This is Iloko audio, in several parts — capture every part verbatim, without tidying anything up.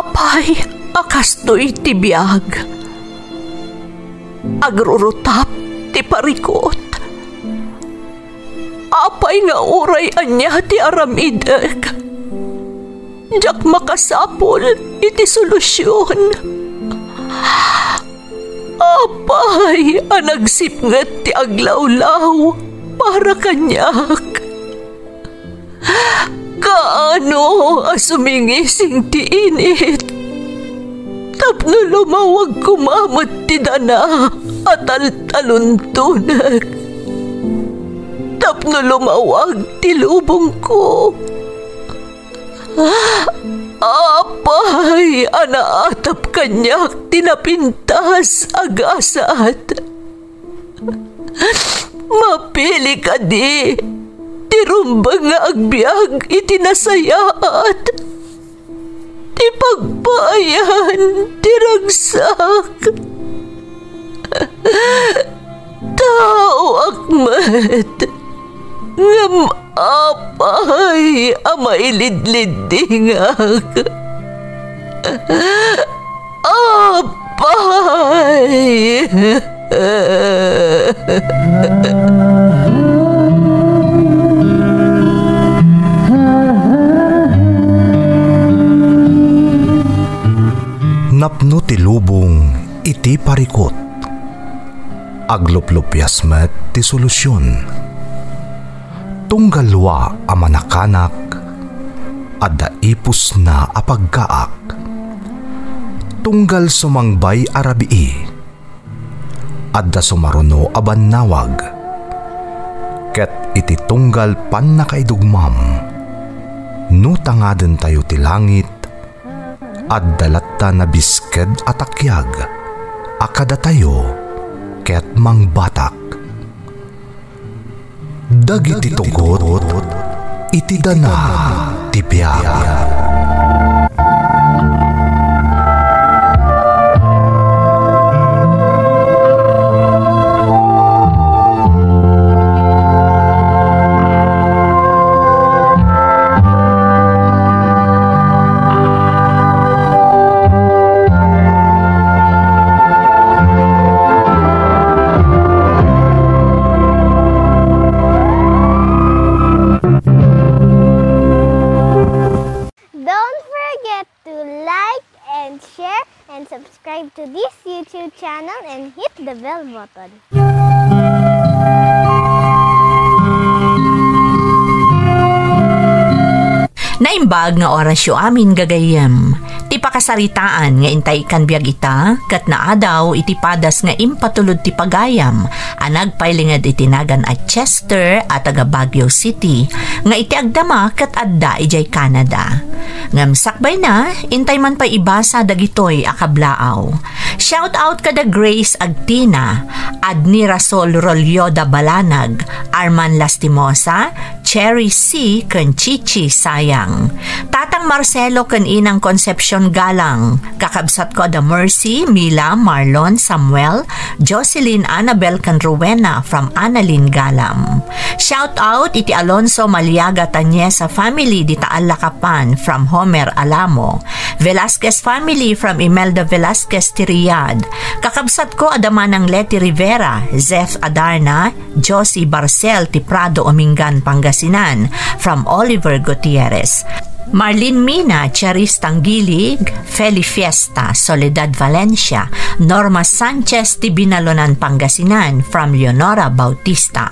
Apay a kastoy ti biag? Agrurutap ti parikut. Apay nga uray ania ti aramidek, diak makasapul iti solusion. Apay a nagsipnget ti aglawlaw para kaniak? Kaano a sumingising ti init tapno lumawag koma met ti dana a taltaluntonek, tapno lumawag ti lubongko? Apay a naatap kaniak ti napintas a gasat? Mapili kadi ti rumbeng nga agbiag iti nasayaat, ti pagpaayan ti ragsak? Taoak met, ngem apay a mailidliddingak? Apay! Napno ti lubong iti parikut. Agluplupias met ti solusion. Tunggal lua a manakanak, adda ipusna a pagkaak. Tunggal sumangbay a rabii, adda sumaruno a bannawag. Ket iti tunggal pannakaidugmam, no tangadentayo ti langit, adda latta nabisked a takiag a kadatayo ket mangbatak. Dagiti tugot iti dana ti biag. Don't forget to like and share and subscribe to this YouTube channel and hit the bell button. Naimbag nga orasyo amin, gagayyem. Ti pakasaritaan nga intay ikkan biag ita, ket naadaw iti padas nga impatulod ti pagayam a nagpailinged iti nagan a Chester a taga Baguio City, nga iti agdama ket adda idiay Canada. Ngem sakbayna, intay man pay ibasa dagitoy a kablaaw. Shout out kada Grace Agtina, Adni Rasol Rolyoda Balanag, Arman Lastimosa, Cherry C ken Chichi Sayang. Tatang Marcelo ken Inang Concepcion Galang, kakabsatko a da Mercy, Mila, Marlon, Samuel, Jocelyn, Annabel ken Rowena from Annalyn Galang. Shout out iti Alonso Maliaga Tanyesa family dita Alacapan from Homer Alamo. Velasquez family from Imelda Velasquez ti Riyadh. Kakabsatko a da Manang Leti Rivera, Zeth Adarna, Josie Barcel ti Prado, Omingan, Pangasinan, from Oliver Gutierrez. Marlene Mina, Charis Tanggilig, Feli Fiesta, Soledad Valencia, Norma Sanchez ti Binalonan, Pangasinan, from Leonora Bautista.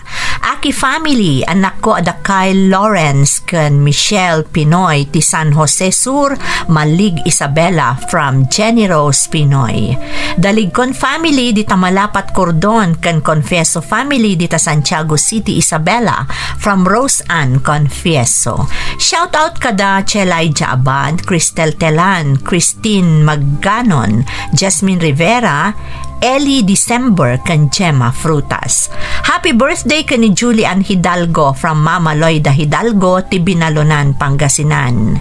Aki family, anakko a da Kyle Lawrence ken Michelle Pinoy ti San Jose Sur, Malig Isabela from Jenny Rose Pinoy. Daligkon family dita Malapat Cordon ken Confieso family dita Santiago City, Isabela from Rose Ann Confieso. Shout out kada Chelaija Abad, Cristel Telan, Christine Magganon, Jasmine Rivera, Ellie December ken Gemma Frutas. Happy birthday ken ni Julie Ann Hidalgo from Mama Loida Hidalgo ti Binalonan, Pangasinan.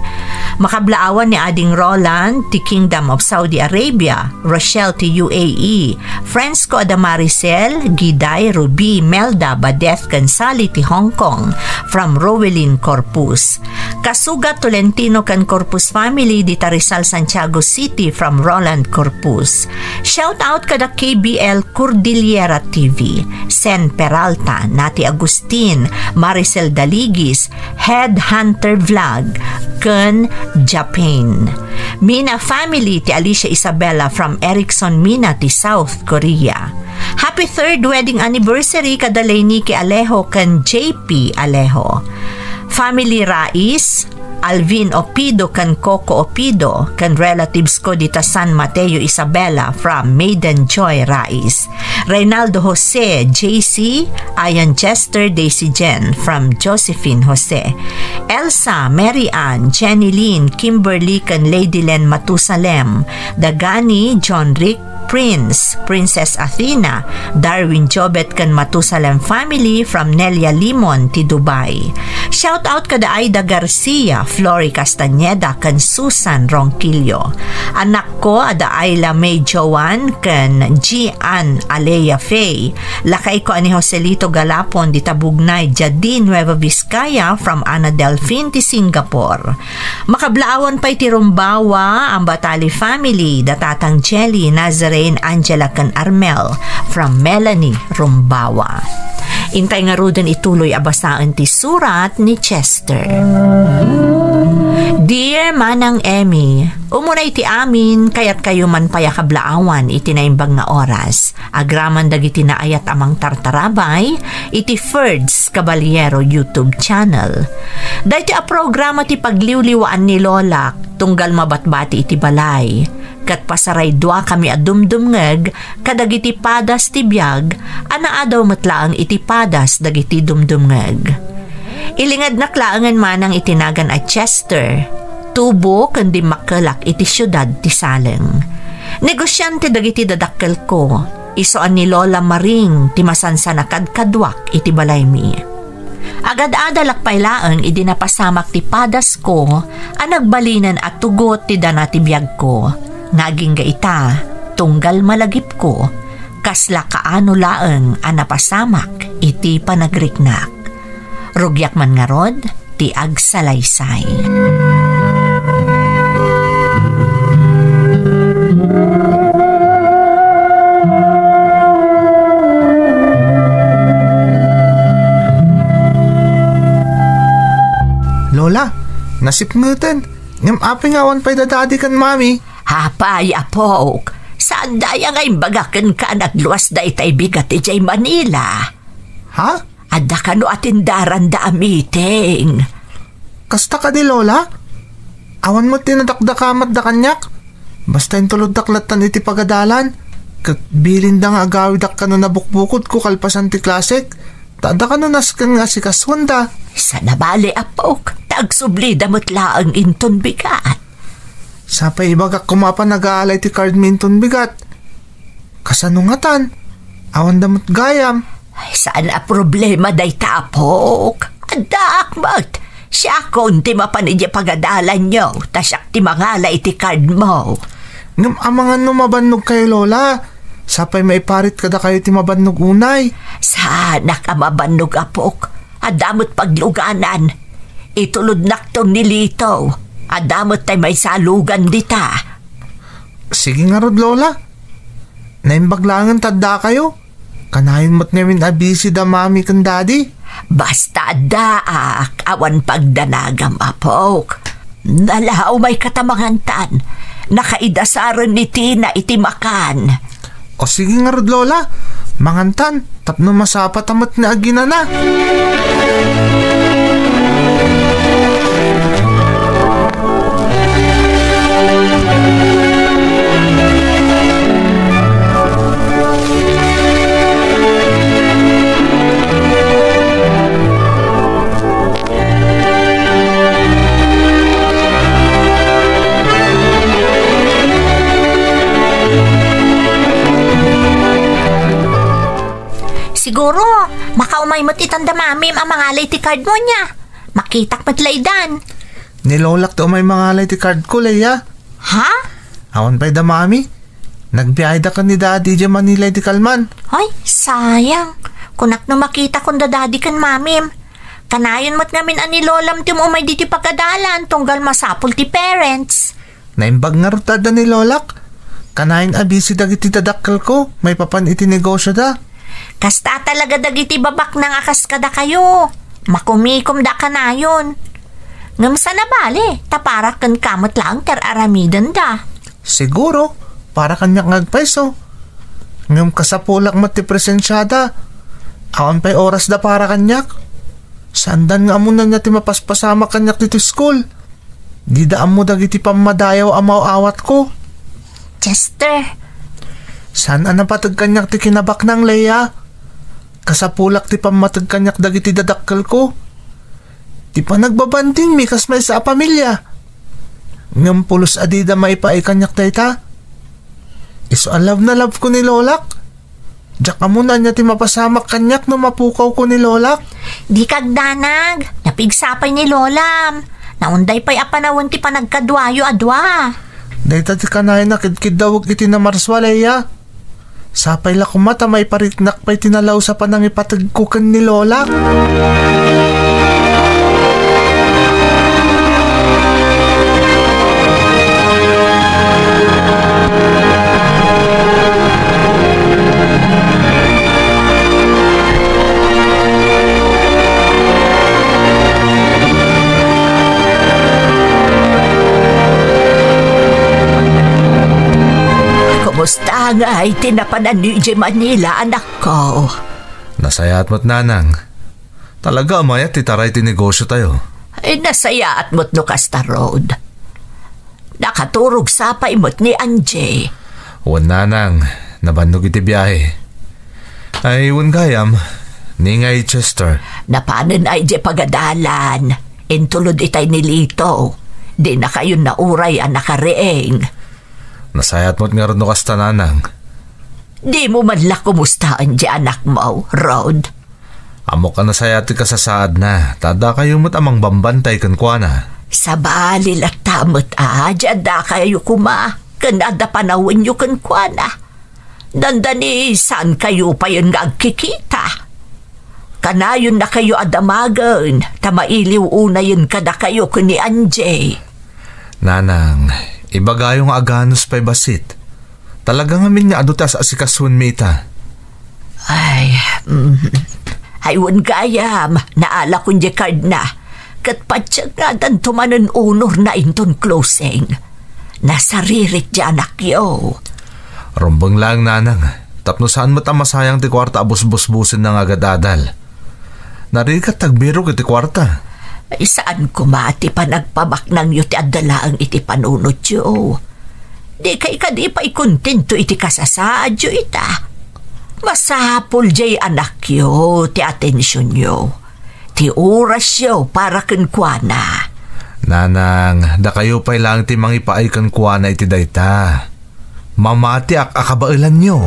Makablaawan ni Ading Roland ti Kingdom of Saudi Arabia, Rochelle ti U A E, friends ko a da Maricel, Giday, Ruby, Melda, Badeth ken Sally ti Hong Kong, from Rowelyn Corpus. Kasuga Tolentino ken Corpus family dita Rizal, Santiago City, from Roland Corpus. Shout out kada K B L Cordillera T V, Sen Peralta, Nati Agustin, Maricel Daligis, Headhunter Vlog, ken Japan. Mina family ti Alicia Isabella from Erickson Mina ti South Korea. Happy third wedding anniversary kada Leinique Alejo ken J P Alejo. Family Rais, Alvin Opido ken Coco Opido, ken relatives ko dita San Mateo Isabela from Maiden Joy Rais. Reynaldo Jose, J C, Ian Chester, Daisy Jen from Josephine Jose. Elsa, Mary Ann, Jenny Lynn, Kimberly ken Lady Len Matusalem, Dagani, John Rick, Prince, Princess Athena, Darwin Jobet ken Matusalem family from Nelia Limon ti Dubai. Shout out kada Aida Garcia, Flory Castañeda ken Susan Ronquillo. Anakko ada Ayla May Joan ken Gian Alea Faye. Lakayko a ni Joselito Galapon dita Bugnay, Jadin, Nueva Vizcaya from Ana Delfin ti Singapore. Makablaawan pay ti Rumbawa, Ambatali family, da Tatang Jelly, Nazarene, Angela, ken Armel, from Melanie Rumbawa. Intay ngaruden ituloy a basaen ti surat ni Chester. Dear Manang Emmy, umuna iti amin, kayatkayo man pay a kablaawan iti naimbag nga oras. Agraman dagiti naayat a mangtartarabay iti Ferds Caballero YouTube channel. Daytoy a programa ti pagliwliwaan ni Lolak tunggal mabatbati iti balay. Ket pasarayduakami a dumdumngeg kadagiti padas ti biag a naadaw met laeng iti padas dagiti dumdumngeg. Ilingednak laengen manang iti nagan a Chester, tubo ken dimmakkelak iti siudad ti Saleng. Negosiante dagiti dadakkelko, isu a ni Lola Maring ti masansan a kadkaduak iti balaymi. Agad-adalak pay laeng idi napasamak ti padasko a nagbalinen a tugot ti dana ti biagko, nga agingga ita, tunggal malagipko, kasla kaano laeng a napasamak iti panagriknak. Rugiak man ngarud ti agsalaysay. Lola, nasipngeten. Ngem apay nga awan pay da Daddy ken Mommy? Apay, apok. Saan daya nga imbaga kenka a nagluas daytay bigat idiay Manila? Ha? Adda kano a tindaranda a meeting. Kasta kadi, Lola? Awan met ti nadakdakamatda kaniak. Basta intuloddak lattan iti pagadalan. Ket bilinda nga agawidak kano nabukbukodko kalpasan ti klasek. Ta adda kano nasken nga asikasuanda. Saan a bale, apok, ta agsublida met laeng inton bigat. Sapay ibagak koma a panagaalay ti cardmi inton bigat. Kasano ngatan? Awanda met gayam. Ay, saan a problema dayta, apok. Addaak met. Siakon ti mapan idiay pagadalanyo, ta siak ti mangala iti cardmo. Ngem amangan no mabannogkayo, Lola. Sapay maiparit kadakayo ti mabannog unay. Saanak a mabannog, apok. Adda met pagluganan. Itulodnakton ni Lito. Adda met tay maisalugan dita. Sige ngarud, Lola. Naimbag laengen ta addakayo. Kanayon met ngamin a busy da Mami ken Daddy. Basta addaak, awan pagdanagam, apok. Nalaw may katamangantan. Nakaidasaren ni Tina iti makan. O sige ngarud, Lola. Mangantan, tapno masapata met ni aginana. Siguro, makaumay met itan da Mamim a mangalay ti cardmo nia. Makitak met laydan. Ni Lolak ti umay mangalay ti cardko, Leia. Ha? Awan pay da Mami. Nagbiayda ken ni Daddy idiay Manila idi kalman. Ay, sayang. Kunak no makitakon da Daddy ken Mamim. Kanayon met ngamin a ni Lolam ti umay ditoy pagadalan tunggal masapul ti parents. Naimbag ngarud adda ni Lolak. Kanayon a busy dagiti dadakkelko maipapan iti negosioda. Kasta talaga dagiti babaknang a kas kadakayo. Makumikomda kanayon. Ngem saan a bale, ta para kenka met laeng ti ar-aramidenda. Siguro, para kaniak nga agpayso. Ngem kasapulak met ti presensiada. Awan pay orasda para kaniak. Saandan nga ammonan ania ti mapaspasamak kaniak ditoy school. Dida ammo dagiti pammadayaw a maaw-awatko. Chester. Saan a napateg kaniak ti kinabaknang, Leia. Kasapulak ti pammateg kaniak dagiti dadakkelko. Ti panagbabandingmi kas maysa a pamilia. Ngem pulos a dida maipaay kaniak dayta. Isu a love na love ko ni Lolak. Diak ammo no ania ti mapasamak kaniak no mapukawko ni Lolak. Dika agdanag, napigsa pay ni Lolam. Naunday pay a panawen ti panagkaduayo a dua. Dayta ti kanayon a kidkiddawek iti namarsua, Leia. Sapay la koma ta maipariknak pay ti nalaus a panangipategko ken ni Lolak. Kumusta ngay ti napananyo idiay Manila, anakko? Nasayaat met, nanang. Talaga a mayat ti taray ti negosiotayo. Ay, nasayaat met no kasta, Rod. Nakaturog sapay met ni Angie. Wen, nanang, nabannog iti biahe. Ay, wen gayam, ni ngay Chester? Napanen ay di pagadalan. Intulod itay ni Lito. Dinakayon nauray a nakariing. Nasayaat met ngarud no kasta, nanang. Dimo man la kumustaen di anakmo, Rod? Ammok a nasayaat ti kasasaadna, ta addakayo met a mangbambantay kenkuana. Sabali latta met a, di addakayo koma, ken adda panawenyo kenkuana. Dandani, saankayo payen nga agkikita. Kanayonnakayo a damagen, ta mailiw unayen kadakayo ken ni Angie. Nanang, ibagayo nga aganus pay bassit. Talaga ngamin nga adu ti as-asikasuenmi ita. Ay, mm. Ay, wen gayam, naalakon di cardna. Ket patiek nga addanto manen unorna inton closing. Nasaririt di anakyo. Rumbeng laeng, nanang, tapno saan met a masayang ti kuarta a busbusbusenna nga agad-adal. Narigat ti agbirok iti kuarta. Ay, saan koma ti panagpabaknangyo ti adda laeng iti panunotyo. Dikay kadi pay kontento iti kasasaadyo ita. Masapul diay anakyo ti atensionyo, ti orasyo para kenkuana. Nanang, dakayo pay laeng ti mangipaay kenkuana iti dayta. Mamatiak a kabaelanyo.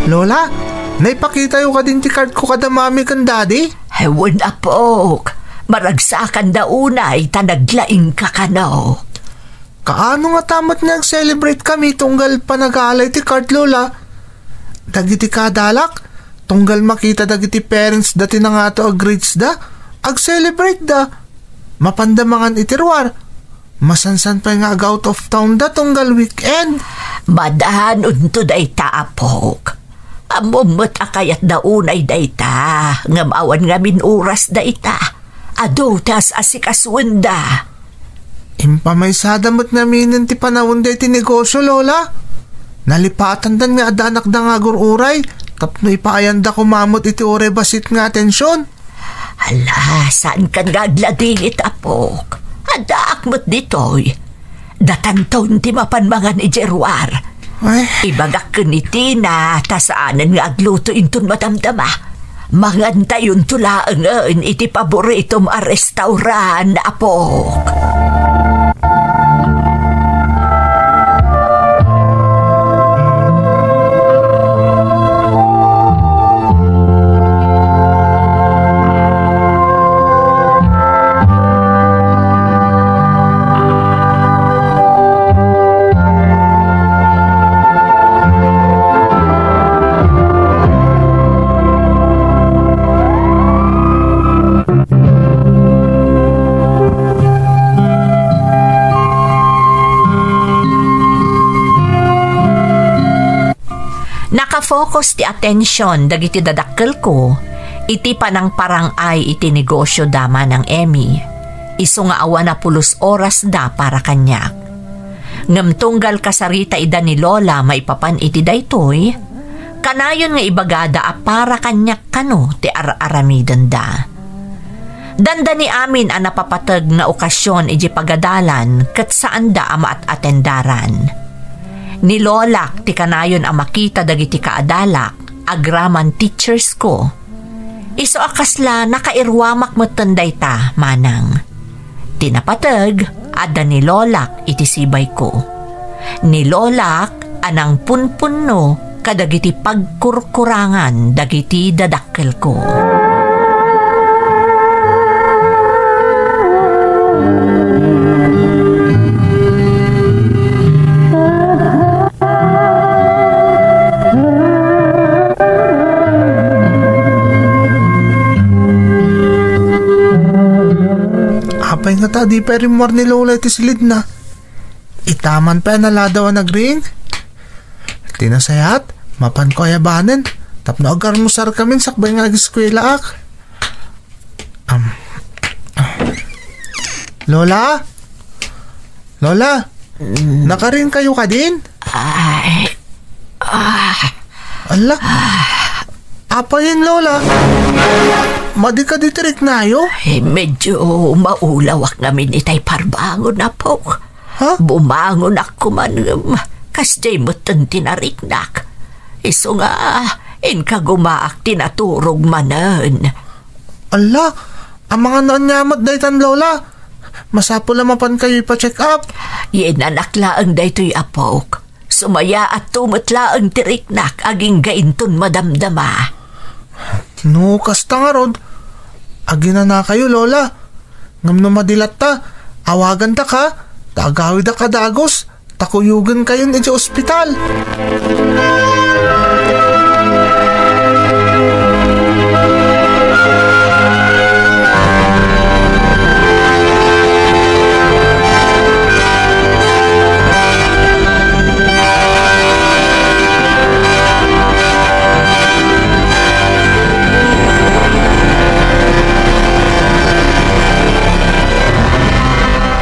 Lola, naipakitayo kadin ti cardko kada Mami ken Daddy? Ay, wen, apok. Maragsakanda unay ta naglaingka kano. Kaano ngata met nga ag-celebrate kami tunggal panagaalay ti card, Lola? Dagiti kadalak, tunggal makita dagiti parents da ti nangato a grades da, ag-celebrate da. Mapanda mangan iti ruar. Masansan pay nga ag-out of town da tunggal weekend. Madanonto dayta, apok. Ammom met a kayatda unay dayta, ngem awan ngamin oras dayta. Adu ti as-asikasuenda. Impamaysada met ngaminen ti panawen daytoy negosio, Lola. Nalipatandan nga addanakda nga agur-uray tapno ipaayanda koma met iti uray bassit nga atension. Hala, saankan nga agladingit, apok. Addaak met ditoy. Datanton ti mapan mangan idiay ruar. Ay. Ibagak ken ni Tina ta saanen nga agluto inton madamdama. Mangantayonto laengen iti paboritom a restaurant, apok. Nakafocus ti atension dagiti dadakkelko iti panangparang-ay iti negosio da Manang Emmy. Isu nga awan a pulos oras da para kaniak. Ngem tunggal kasarita ida ni Lola maipapan iti daytoy, kanayon nga ibagada a para kaniak kano ti ar-aramidenda. Dandani amin a napapateg nga okasion idiay pagadalan ket saanda a maat-atendaran. Ni Lolak ti kanayon a makita dagiti kaadalak, agraman teachers ko. Isu a kasla nakairuamak metten dayta, manang. Ti napateg, adda ni Lolak iti sibayko. Ni Lolak a nangpunpunno kadagiti pagkurkurangan dagiti dadakkelko. Apay ngata a di pay rimmuar ni Lola iti silidna? Ita man pay a naladaw a nagring. Ti nasayaat, mapanko ayabanen tapno agalmusarkamin sakbay nga ageskuelaak. Am. Lola? Lola? Mm. Nakaringkayo kadin? Ay. Ah. Ala? Apayen, Lola? Madi kadi ti riknayo? Eh, medyo maulawak ngamin itay parbangon, apok. Ha? Bumangonak kuman ngem kasdiay metten ti nariknak. Isu nga, inkagumaak ti naturog manen. Ala, amangan no ania met daytan, Lola? Masapul a mapankayo ipa-check up. Yinanak laeng daytoy, apok. Sumayaatto met laeng ti riknak agingga inton madamdama. No kasta ngarud, aginanakayo, Lola. Ngem no madi latta, awagandaka, ta agawidak a dagus, ta kuyogenkayon idiay ospital.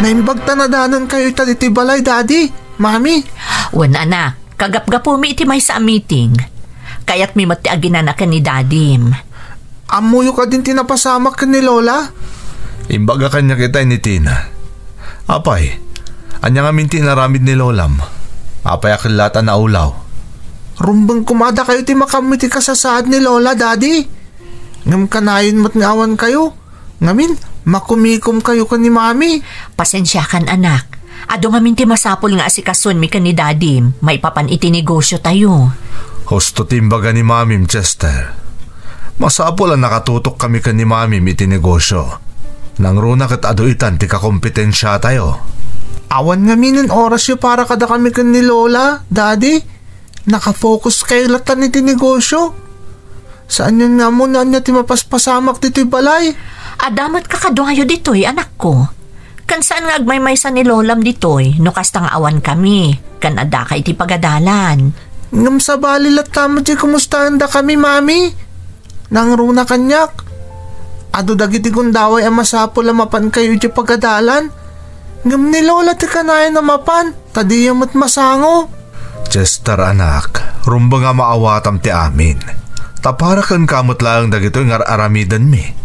Naimbag ta nadanonkayo ita ditoy balay, Daddy, Mami. Wen, anak, kagapgapumi iti maysa a meeting. Kayatmi met ti aginana ken ni Dadim. Ammoyo kadin ti napasamak ken ni Lola? Imbaga kaniak itay ni Tina. Apay, ania ngamin ti inaramid ni Lolam? Apay a kellaat a naulaw? Rumbeng koma a dakayo ti makaammo iti kasasaad ni Lola, Daddy. Ngem kanayon met nga awankayo. Ngamin, makumikomkayo ken ni Mami. Pasensiakan, anak. Adu ngamin ti masapul nga asikasonmi ken ni Dadim maipapan iti negosiotayo. Husto ti imbaga ni Mamim, Chester. Masapul a nakatutokkami ken ni Mamim iti negosio. Nangruna ket adu itan ti kakompetensiatayo. Awan ngaminen orasyo para kadakami ken ni Lola, Daddy. Nakafokuskayo latta iti negosio. Saanyon nga ammo no ania ti mapaspasamak ditoy balay. Adda met kakaduayo ditoy, anakko. Ken saan nga agmaymaysa ni Lolam ditoy no kasta nga awankami, ken addaka iti pagadalan. Ngem sabali latta met ti kumustaendakami, Mami. Nangruna kaniak. Adu dagiti gundaway a masapul a mapankayo iti pagadalan. Ngem ni Lola ti kanayon a mapan, ta diyo met masango. Chester, anak, rumbeng a maawatam ti amin. Ta para kenka met laeng dagitoy nga ar-aramidenmi.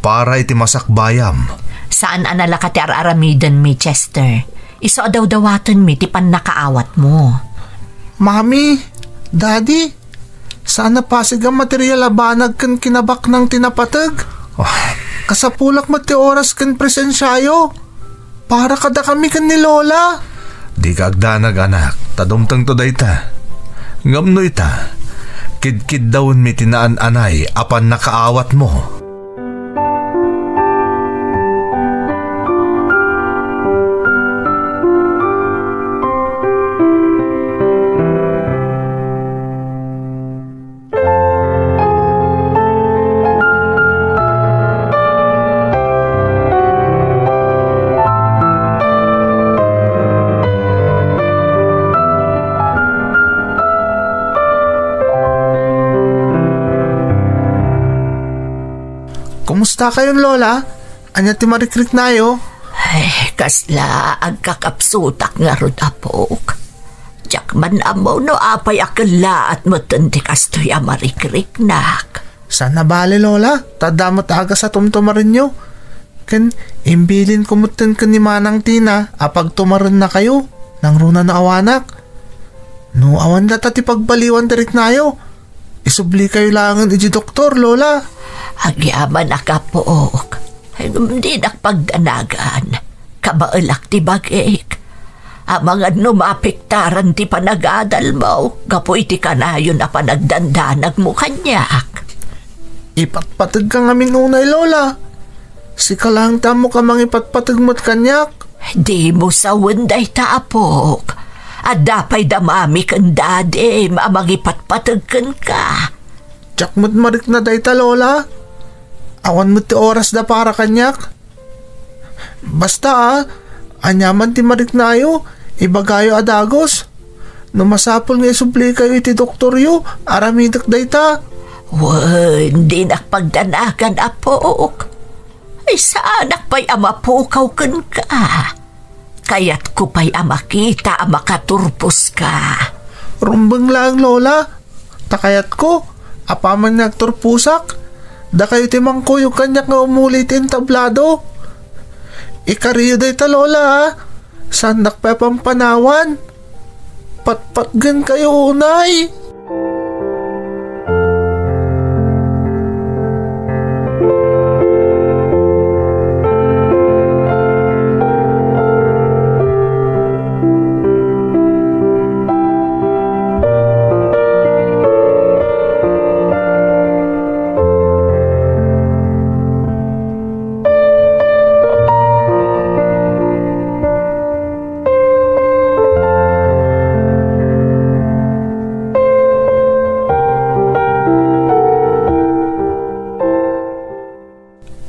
Para iti masakbayam. Saan a nalaka ti ar-aramidenmi, Chester. Isu a dawdawatenmi ti pannakaawatmo. Mami, Daddy, saan a pasig a material a banag ken kinabaknang ti napateg. Oh. Kasapulak met ti oras ken presensiayo. Para kadakami ken ni Lola. Dika agdanag, anak, ta dumtengto dayta. Ngem no ita, kidkiddawenmi ti naan-anay a pannakaawatmo. Kumusta kayon, Lola? Ania ti marikriknayo? Ay, kasla agkakapsutak ngarud, apok. Diak man ammo no apay a kellaat metten ti kastoy a marikriknak. Saan a bale, Lola, ta adda met agas a tumtumarenyo. Ken imbilinko metten ken ni Manang Tina a pagtumarennakayo, nangruna no awanak. No awan data ti pagbaliwan ti riknayo, isublikayo laengen iti doktor, Lola. Agyamanak, apok. Ngem dinak pagdanagan. Kabaelak ti bagik. Amangan no mapiktaran ti panagadalmo gapu iti kanayon a panagdandanagmo kaniak. Ipatpategka ngamin unay, Lola. Sika laeng ti ammok a mangipatpateg met kaniak. Dimo sawen dayta, apok. Adda pay da mami ken dadim a mangipatpateg kenka. Diak met marikna dayta, Lola. Awan met ti orasda para kaniak. Basta, a, aniaman ti mariknayo, ibagayo a dagus. No masapul nga isublikayo iti doktoryo, aramidek dayta. Wen, dinak pagdanagan, apok. Ay, saanak pay a mapukaw kenka. Kayatko pay a makita a makaturposka. Rumbeng laeng, Lola. Ta kayatko, apaman nga agturposak, dakayo ti mangkuyog kaniak nga umuli iti entablado. Ikariyo dayta, Lola, a. Saannak pay a pampanawan. Patpatgenkayo unay.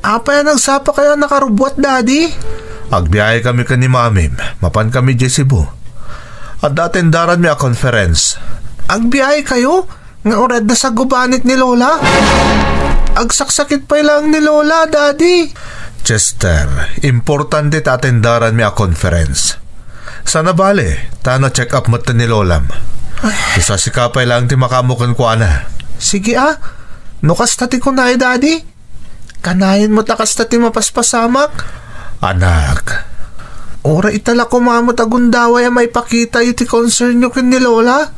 Apay a nagsapakayo a nakarubbuat, Daddy? Agbiayekami ken ni Mamim. Mapankami idiay Cebu. Adda atendaranmi a conference. Agbiayekayo? Nga uray adda sagubanit ni Lola? Agsaksakit pay laeng ni Lola, Daddy. Chester, importante ta atendaranmi a conference. Saan a bale, ta na-check up met ni Lolam. Ay. Isu a sika pay laeng ti makaammo kenkuana. Sige, a. No kasta ti kunay, Daddy. Kanayon met a kasta ti mapaspasamak. Anak. Uray ita la koma met a gundaway a maipakitayo ti concernyo ken ni Lola.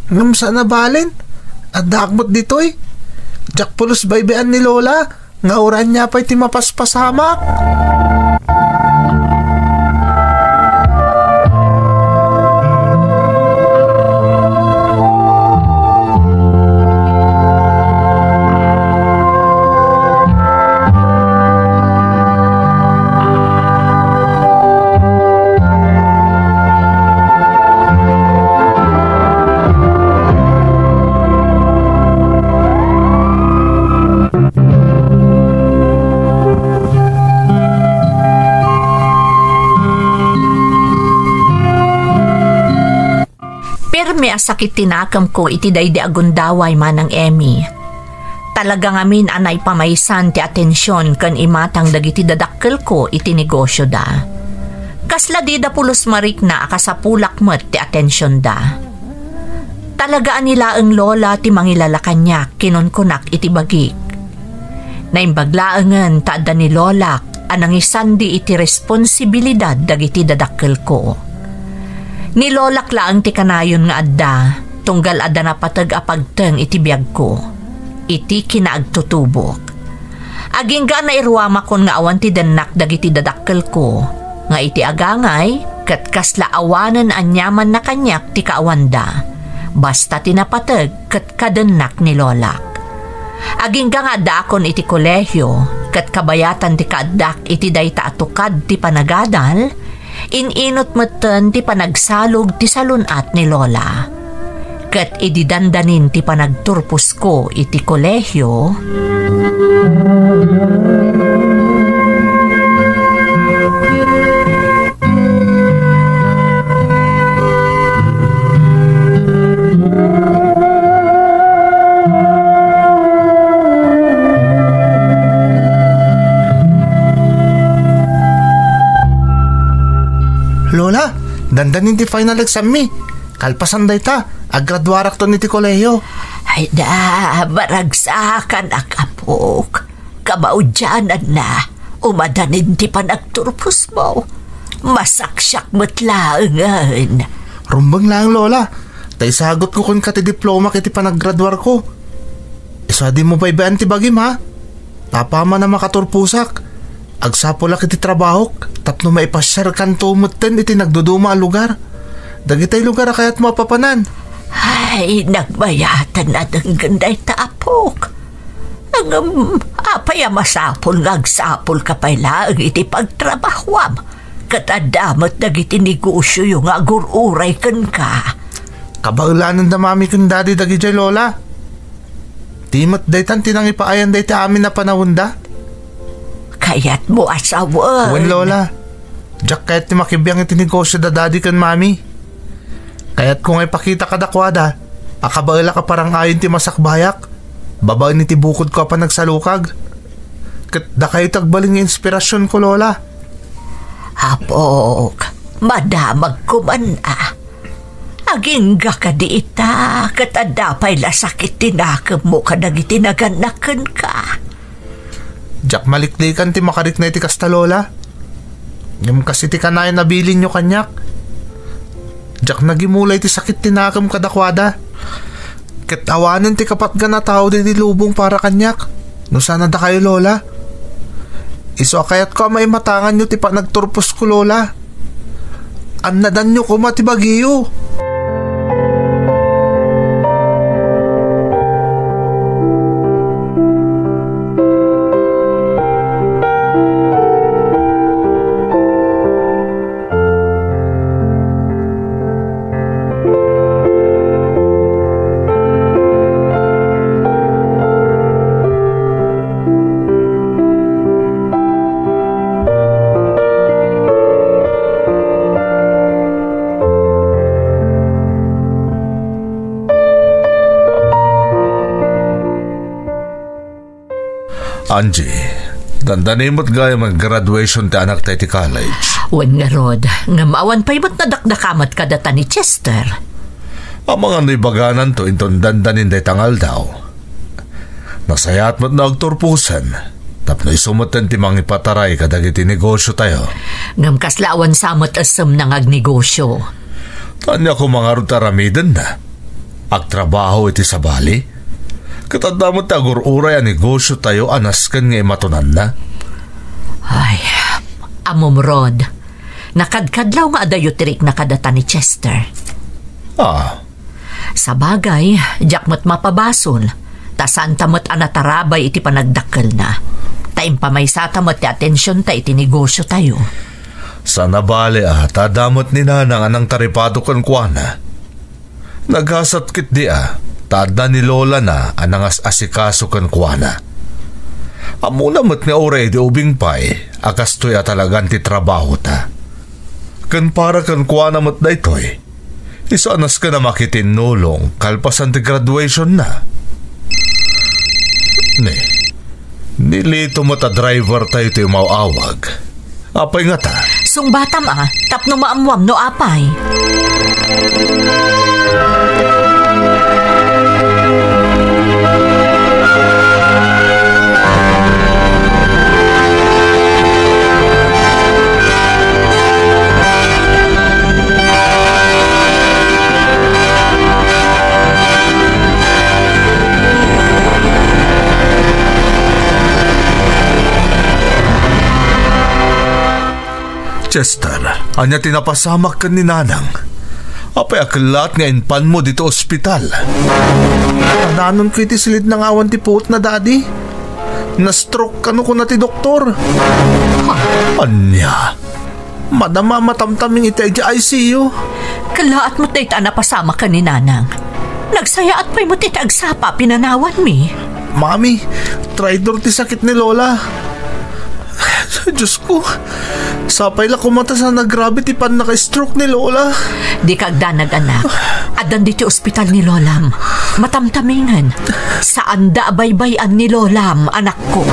Ngem saan a balen, addaak met ditoy. Diak pulos baybayan ni Lola nga uray ania pay ti mapaspasamak. Pirmi a sakit ti nakemko iti daydi a gundaway, Manang Emmy. Talaga ngamin a naipamaysan ti atension ken imatang dagiti dadakkelko iti negosioda. Kasla dida pulos marikna a kasapulak met ti atensionda. Talaga a ni laeng Lola ti mangilala kaniak, kinunkunak iti bagik. Naimbag laengen ta adda ni Lolak a nangisandi iti responsibilidad dagiti dadakkelko. Ni Lolak laeng ti kanayon nga adda, tunggal adda napateg a pagteng iti biagko, iti kinaagtutubok. Agingga a nairuamakon nga awan ti dennak dagiti dadakkelko, nga iti agangay, ket kasla awanen aniamanna kaniak ti kaawanda, basta ti napateg ket kadennak ni Lolak. Agingga nga addaakon iti kolehio, ket kabayatan ti kaaddak iti dayta a tukad ti panagadal, in-inut metten ti panagsalog ti salun-at ni Lola. Ket idi dandanin ti panagturposko iti kolehio, Dandanin ti final exam mi. Kalpasan dayta, aggraduarakton iti kolehiyo. Ay da, maragsakanak, apok. Kamaudiananna, umadanin ti panagturposmo. Masaksiak met laengen. Rumbeng laeng, Lola. Ta isagutko kenka ti diplomak iti panaggraduarko. Isu a dimo baybay-an ti bagim, ha? Apaman a makaturposak, agsapulak iti trabahok tapno maipasiarkanto metten iti nagduduma a lugar. Dagitay lugar a kayatmo a papanan. Ay, nagbayaten a denggen dayta, apok. Ngem, apay a masapul nga agsapulka pay laeng iti pagtrabahoam? Ket adda met dagiti negosioyo nga agur-uray kenka. Kabaelanenda, Mami ken Daddy, dagidiay, Lola. Ti met daytan ti nangipaayan dayta amin a panaonda. Kayatmo a sawen? Wen, Lola. Diak kayat ti makibiang iti negosio da Daddy ken Mami. Kayatko nga ipakita kadakuada a kabaelak a parang-ayon ti masakbayak babaen iti bukodko a panagsalukag. Ket dakayo ti agbalin nga inspirasionko, Lola. Apok, madamagko man a. Agingga kadi ita, ket adda pay la sakit ti nakemmo kadagiti nagannak kenka. Diak maliklikan ti makarikna iti kasta, Lola. Ngem kas iti kanayon a bilinyo kaniak, diak nagimula iti sakit ti nakem kadakuada. Ket awanen ti kapatgan a tao ditoy lubong para kaniak, no saan a dakayo, Lola. Isu a kayatko a maimatanganyo ti panagturposko, Lola. Annadanyo koma ti bagiyo. Angie, dandani met gayam a graduation ti anakta iti college. Wen ngarud, ngem awan pay met nadakdakamat kadata ni Chester. Amangan no ibagananto inton dandanin dayta nga aldaw. Nasayaat met no agturposen, tapno isu metten ti mangipataray kadagiti negosiotayo. Ngem kasla awan sa met essemna nga agnegosio. Ania koma ngarud ti aramidenna? Agtrabaho iti sabali? Ket adda met ti agur-uray a negosiotayo a nasken nga imatonanna. Ay, ammom, Rod. Nakadkadlaw nga adayo ti rikna kadata ni Chester. Ah. Sabagay, diak met mapabasol, ta saanta met a natarabay iti panagdakkelna. Ta impamaysata met ti atensionta iti negosiotayo. Saan a bale a ta adda met ni Nanang a nangtaripado kenkuana. Nagasat ketdi a ta adda ni lolana a nangas-asikaso kenkuana. Ammona met nga uray idi ubing pay a kastoy a talagan ti trabahota. Ken para kenkuana met daytoy, isu a nasken a makitinnulong kalpasan ti graduationna. Ni, ni Lito met a drivertayo ti umaw-awag. Apay ngata? Sungbatam a, tapno maammuam no apay. Chester, ania ti napasamak ken ni Nanang? Apay a kellaat nga impanmo ditoy ospital? Nadanonko iti silidna nga awan ti puotna, Daddy. Na-stroke kano kuna ti doktor. Ania? Madama a matamtaming iti I C U. Kellaat met dayta a napasamak ken ni Nanang. Nagsayaat pay met iti agsapa a pinanawanmi. Mami, traidor ti sakit ni Lola. Diosko, sapay la koma ta saan a grabe ti pannaka-stroke ni Lola. Dika agdanag, anak. Addan ditoy ospital ni Lolam. Matamtamingen. Saanda a baybay-an ni Lolam, anakko.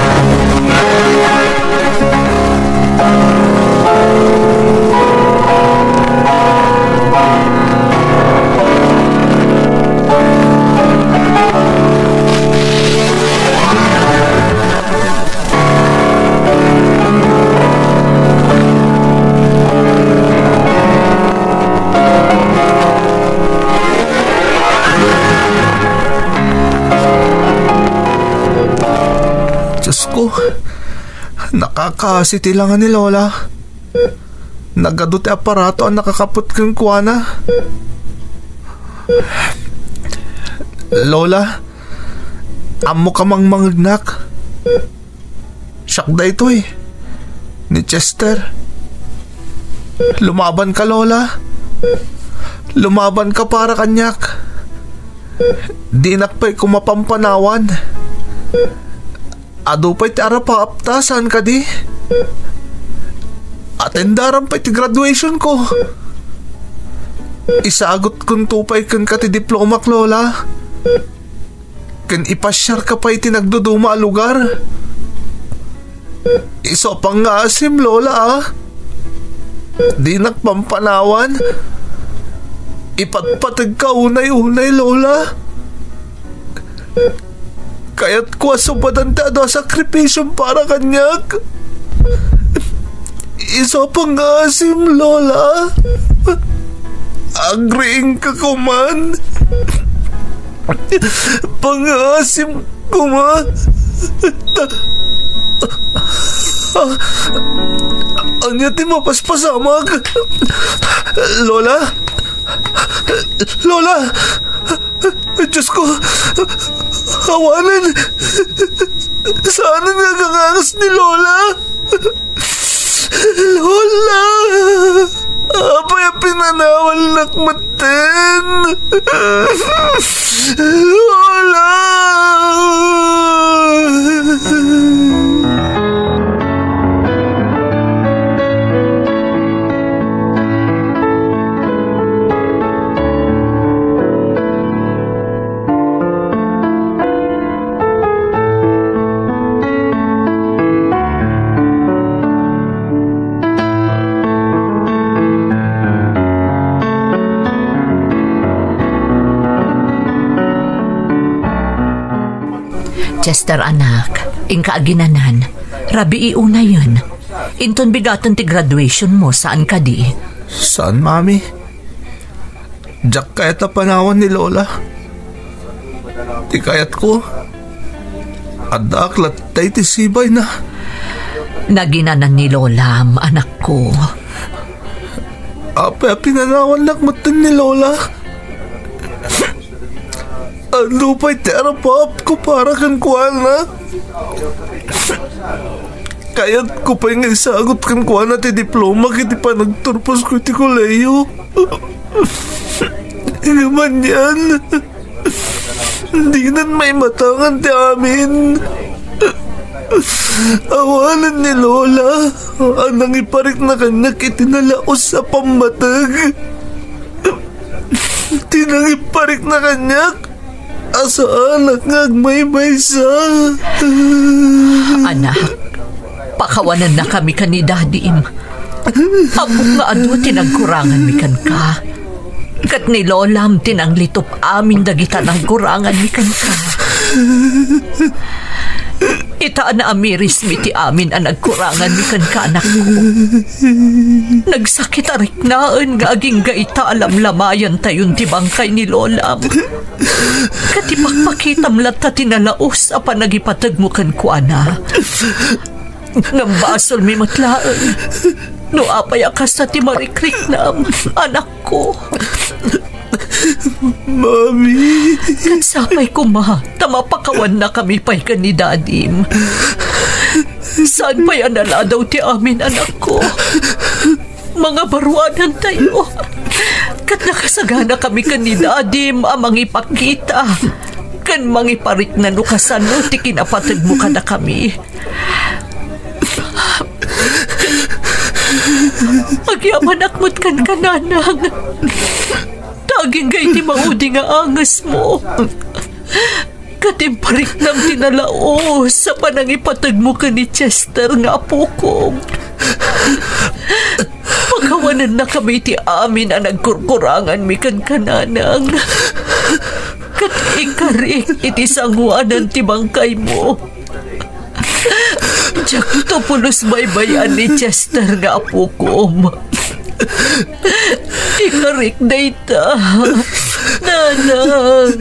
Ko, nakakaasi ti langa ni Lola. Nagadu ti aparato a nakakaput kenkuana. Lola, ammoka mangmangegnak. Siak daytoy, ni Chester. Lumabanka, Lola. Lumabanka para kaniak. Dinak pay koma pampanawan. Adu pay ti arapaapta, saan kadi? Atendaram pay ti graduation ko. Isagutkonto pay kenka ti diplomak, Lola. Ken ipasiarka pay ti nagduduma a lugar. Isu a pangngaasim, Lola, a. Dinak pampanawan. Ipatpategka unay-unay, Lola. Kayatko a subadan ti adu a sakripisiom para kaniak. Isu a pangngaasim, Lola. Agriingka koman. Pangngaasim koma. Ania ti mapaspasamak? Lola? Lola! Diosko! Awanen! Saanen nga agangangas ni Lola? Lola! Apay a pinanawannak metten? Lola! Chester, anak, inka aginanan. Rabii unayen. Inton bigaten ti graduation mo, saan kadi? Saan, Mami. Diak kayat a panawan ni Lola. Ti kayatko, addaak latta iti sibayna. Naginanan ni Lolam, anakko. Apay a pinanawannak metten ni Lola? Adu pay ti arapaapko para kenkuana. Kayatko pay nga isagut kenkuana ti diplomak iti panagturposko iti kolehiyo. Ngem anian, dinan maimatangan ti amin. Awanen ni Lola a nangiparikna kaniak iti nalaus a pammateg. Ti nangiparikna kaniak a saanak nga agmaymaysa. Anak, pakawanennakami ken ni Dadim. Ammok nga adu ti nagkuranganmi kenka. Ket ni Lolam ti nanglitup amin dagita nagkuranganmi kenka. Ita a naamirismi ti amin a nagkuranganmi kenka, anakko. Nagsakit a riknaen nga agingga ita a lamlamayantayon ti bangkay ni Lolam. Ket ipakpakitam latta ti nalaus a panagipategmo kenkuana. Ngem basolmi met laeng no apay a kasta ti marikriknam, anakko. Mami. Ket sapay koma ta mapakawannakami pay ken ni Dadim. Saan pay a naladaw ti amin, anakko. Mangabaruadantayo. Ket nakasaganakami ken ni Dadim a mangipakita ken mangiparikna no kasano ti kinapategmo kadakami. Agyamanak met kenka, nanang. Ta agingga iti maudi nga angesmo. Ket impariknam ti nalaus a panangipategmo ken ni Chester nga apokom. Pakawanennakami iti amin a nagkurkuranganmi kenka, nanang. Ket ikarik iti sangoanan ti bangkaymo. Diakto pulos baybay-an ni Chester nga apokom. Ikarik dayta, nanang.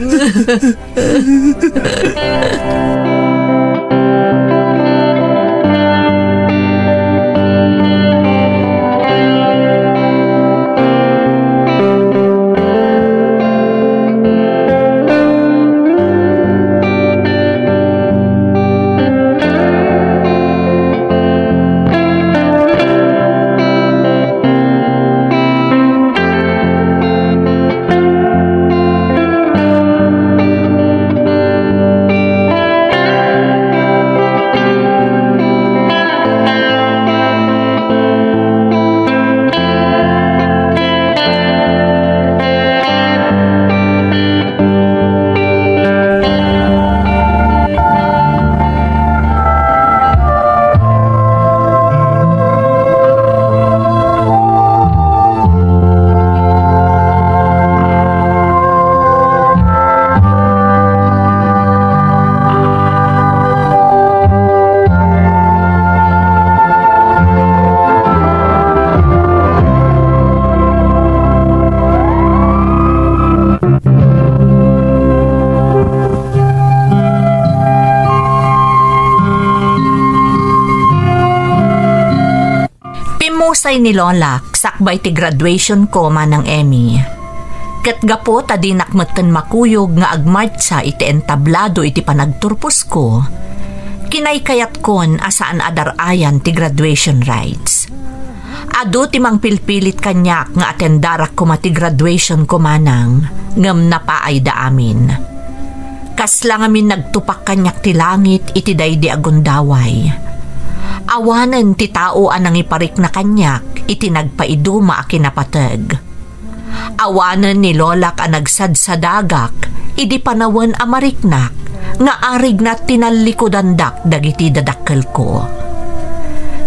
Say ni Lolak, sakbay ti graduation ko, Manang Emmy. Ket gapu ta dinak metten makuyog nga agmartsa iti entablado iti panagturposko, kinaykayatkon a saan a dar-ayan ti graduation rites. Adu ti mangpilpilit kaniak nga atendarak koma ti graduation ko, Manang, ngem napaayda amin. Kasla ngamin nagtupak kaniak ti langit iti daydi a gundaway. Awanen ti tao a nangiparikna kaniak iti nagpaiduma a kinapateg. Awanen ni Lolak a nagsadsadagak idi panawen a mariknak nga arigna ti nallikudandak dagiti dadakkelko.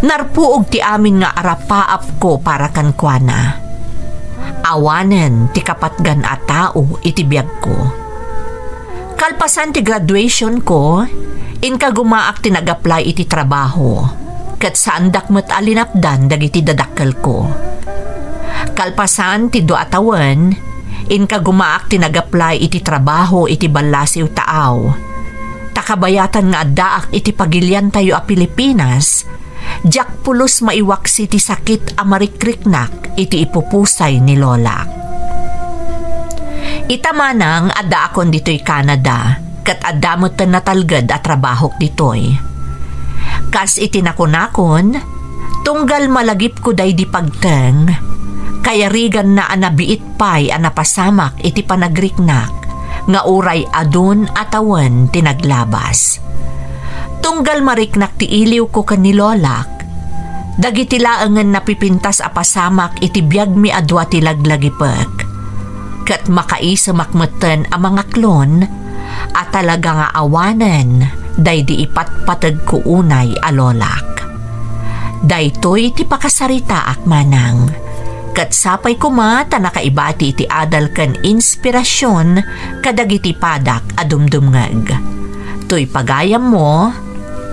Narpuog ti amin nga arapaapko para kenkuana. Awanen ti kapatgan a tao iti biagko. Kalpasan ti graduation ko, inkagumaak ti nag-apply iti trabaho, ket saandak met a linapdan dagiti dadakkelko. Kalpasan ti dua a tawen, inkagumaak ti nag-apply iti trabaho iti ballasiw taaw. Ta kabayatan nga addaak iti pagiliantayo a Pilipinas, diak pulos maiwaksi ti sakit a marikriknak iti ipupusay ni Lolak. Ita, Manang, addaakon ditoy Canada, ket adda metten natalged a trabahok ditoy. Kas iti nakunakon, tunggal malagipko daydi pagteng, kayariganna a nabiit pay a napasamak iti panagriknak nga uray adun a tawen ti naglabas. Tunggal mariknak ti iliwko ken ni Lolak, dagiti laengen napipintas a pasamak iti biagmi a dua ti laglagipek, ket makaisemak metten a mangaklon a talaga nga awanen daydi ipatpategko unay a Lolak. Daytoy ti pakasaritaak, Manang. Ket sapay koma ta nakaibati iti adal ken inspirasyon kadagiti padak a dumdumngeg. Toy pagayammo,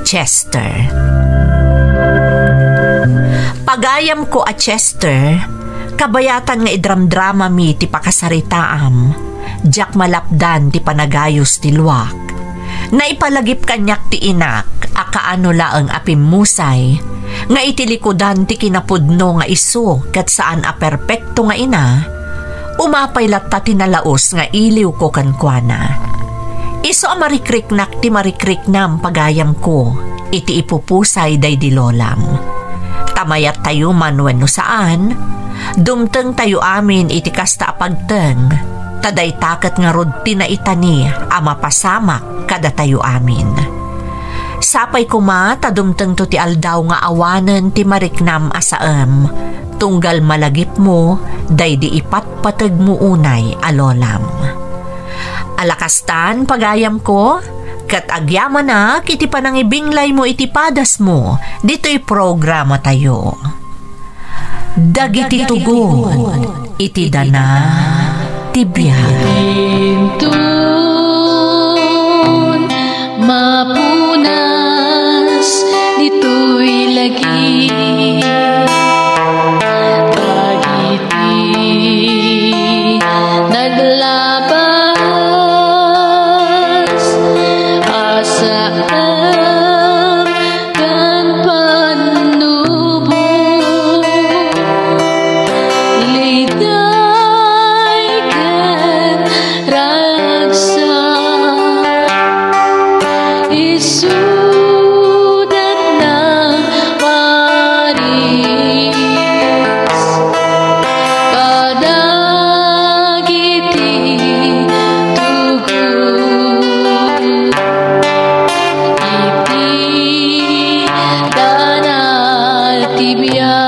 Chester. Pagayamko a Chester, kabayatan nga idramdramami ti pakasaritaam, diak malapdan ti panagayus ti luak. Naipalagip kaniak ti inak a kaano laeng a pimmusay nga iti likudan ti kinapudno nga isu ket saan a perpekto nga ina, umapay latta ti nalaus nga iliwko kenkuana. Isu a marikriknak ti marikriknam, pagayamko, iti ipupusay daydi lolam. Ta mayattayo man wenno saan, dumtengtayo amin iti kasta a pagteng, ta dayta ket ngarud ti naitani a mapasamak kadatayo amin. Sapay koma ta dumtengto ti aldaw nga awanen ti mariknam a saem, tunggal malagipmo daydi ipatpategmo unay a lolam. Ala kastan, pagayamko, ket agyamanak iti panangibinglaymo iti padasmo ditoy programatayo. Dagiti tugon iti dana ti biag. Inton mapunas ditoy lagi, dagiti naglabas a saem ken pannubo, liday ken ragsak, isuda ti nagparis kadagiti tugot iti dana ti biag.